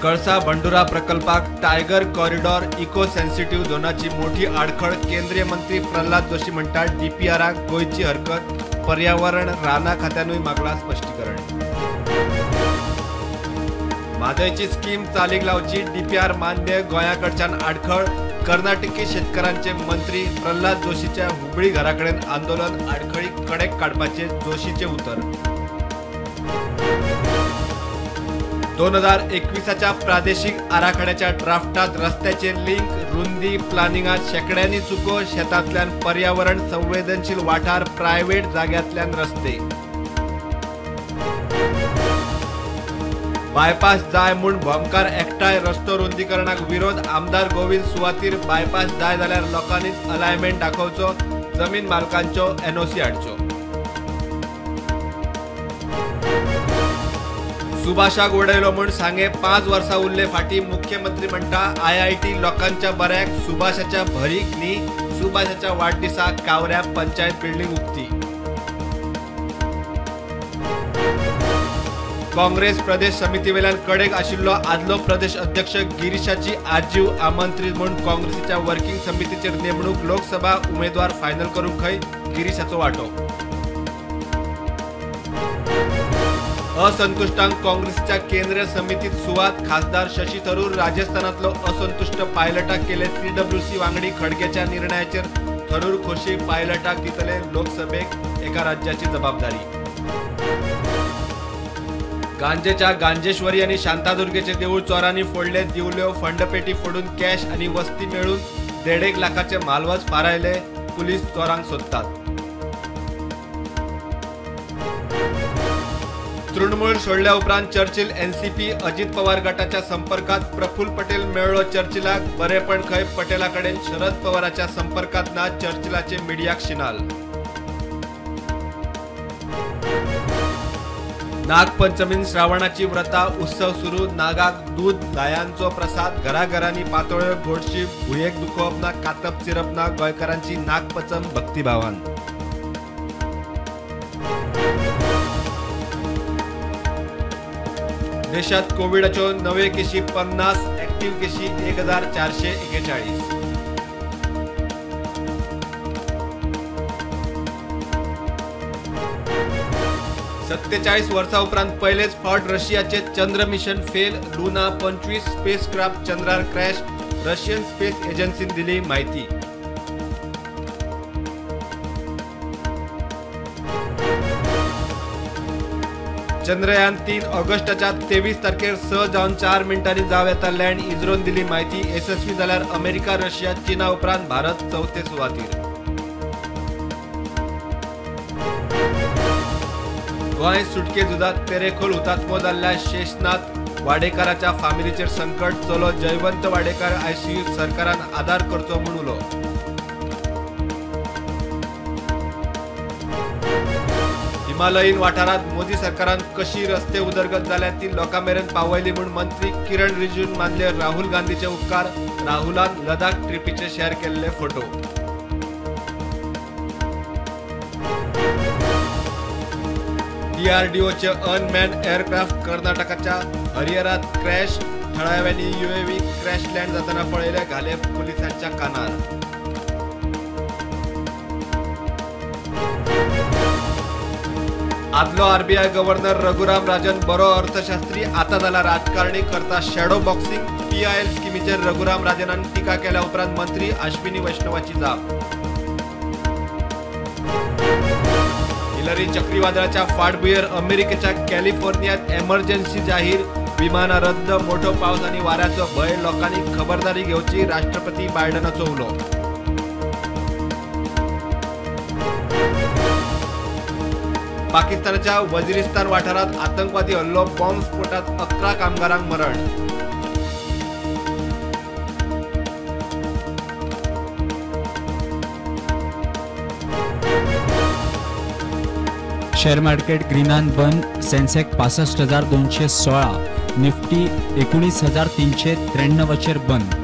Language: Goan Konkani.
कळसा भंडुरा प्रकल्पाक टायगर कॉरिडॉर इको सेन्सिटिव्ह झोनाची मोठी आडखळ. केंद्रीय मंत्री प्रल्हाद जोशी म्हणटात डीपीआराक गोंयची हरकत. पर्यावरण रानां खात्यानूय मागला स्पश्टीकरण. म्हादयची स्कीम चालीक लावची, डीपीआर मान्य, गोंयाकडच्यान आडखळ. कर्नाटकी शेतकारांचे मंत्री प्रल्हाद जोशीच्या हुबळी घराकडेन आंदोलन. आडखळी कडेक काडपाचे जोशीचे उतर. 2021च्या प्रादेशिक आराखड्याच्या ड्राफ्टात रस्त्याचे लिंक, रुंदी, प्लानिंगात शेकड्यांनी चुको. शेतांतल्यान पर्यावरण संवेदनशील वाठार, प्रायव्हेट जाग्यांतल्यान रस्ते. बायपास जाय म्हूण भोमकार एकठांय, रस्तो रुंदीकरणाक विरोध. आमदार गोविंद सुवातीर बायपास जाय जाल्यार लोकांनीच अलायनमेंट दाखोवचो, जमीन मालकांच्यो एनओसी हाडच्यो. सुभाषाक उडयलो म्हूण सांगे 5 वर्सां उरले फाटीं. मुख्यमंत्री म्हणटा आयआयटी लोकांच्या बऱ्याक, सुभाषाच्या भरीक न्ही. सुभाषाच्या वाडदिसा कावऱ्या पंचायत बिल्डिंग उक्ती. काँग्रेस प्रदेश समितीवेल्यान कडेक आशिल्लो आदलो प्रदेश अध्यक्ष गिरीशाची आजीव आमंत्रित म्हूण काँग्रेसीच्या वर्किंग समितीचेर नेमणूक. लोकसभा उमेदवार फायनल करूंक खंय गिरीशाचो वांटो. असंतुष्टांक काँग्रेसच्या केंद्रीय समितीत सुवात. खासदार शशी थरूर राजस्थानातलो असंतुष्ट पायलटाक केले सीडब्ल्यूसी वांगडी. खडगेच्या निर्णयाचेर थरूर खोशी. पायलटाक दितले लोकसभेक एका राज्याची जबाबदारी. गांजेच्या गांजेश्वरी आनी शांतादुर्गेचे देऊळ चोरांनी फोडले. दिवल्यो, फंडपेटी फोडून कॅश आनी वस्ती मेळून 1.5 लाखाचे म्हालवज फारायले. पुलीस चोरांक सोदतात. तृणमूल सोडल्या उपरांत चर्चिल एनसीपी अजित पवार गटाच्या संपर्कात. प्रफुल्ल पटेल मेळ्ळो चर्चिलाक. बरेपण खंय पटेला कडेन शरद पवाराच्या संपर्कात ना. चर्चिलाचे मिडियाक शिनाल. नागपंचमीन श्रावणाची व्रता उत्सव सुरू. नागाक दूध लायांचो प्रसाद. घराघरांनी पातोळ्यो, गोडशी. भुंयेक दुखोवप ना, कातप चिरप ना. गोंयकारांची नागपंचम भक्तिभावान. देशात कोविडाच्यो नवे केशी 50, ऍक्टिव्ह केशी 1441. 47 वर्सां उपरांत पयलेच फावट रशियाचे चंद्र मिशन फेल. लुना 25 स्पेसक्राफ्ट चंद्रार क्रॅश. रशियन स्पेस एजन्सीन दिली म्हायती. चंद्रयान 3 ऑगस्टाच्या 23 तारखेर 6:04 जावं येता लँड. इस्रोन दिली म्हायती. येसस्वी जाल्यार अमेरिका, रशिया, चीना उपरांत भारत चवथे सुवातीर. गोंय सुटके झुजात तेरेखोल हुतात्मो जाल्ल्या शेषनाथ वाडेकाराच्या फामिलीचेर संकट. चलो जयवंत वाडेकार आयसीयू, सरकारान आदार करचो म्हूण उलो. हिमालयीन वाठारांत मोदी सरकारान कशी रस्ते उदरगत जाल्या ती लोकां मेरेन पावयली म्हूण मंत्री किरण रिजिजून मानले राहुल गांधीचे उपकार. राहुलान लडाख ट्रिपीचे शेअर केल्ले फोटो. डीआरडीओचे अनमॅन एअरक्राफ्ट कर्नाटकाच्या हरिहरात क्रॅश. थळाव्यांनी यूएव्ही क्रॅश लँड जाताना पळयले, घाले पुलिसांच्या कानार. आदलो आरबीआय गव्हर्नर रघुराम राजन बरो अर्थशास्त्री, आता जाला राजकारणी, करता शॅडो बॉक्सिंग. पीआयएल स्किमीचेर रघुराम राजनान टिका केल्या उपरांत मंत्री अश्विनी वैष्णवाची जाप. हिलरी चक्रीवादळाच्या फाटभुंयेर अमेरिकेच्या कॅलिफोर्नियात एमर्जन्सी जाहीर. विमानां रद्द. मोठो पावस आनी वाऱ्याचो भंय. लोकांनी खबरदारी घेवची, राष्ट्रपती बायडनाचो उलो. पाकिस्तानाच्या वजिरिस्तान वाठारात आतंकवादी हल्लो. बॉम्ब स्फोटात 11 कामगारांक मरण. शेअर मार्केट ग्रीनान बंद. सेन्सेक्स 65,216, निफ्टी 19,393 बंद.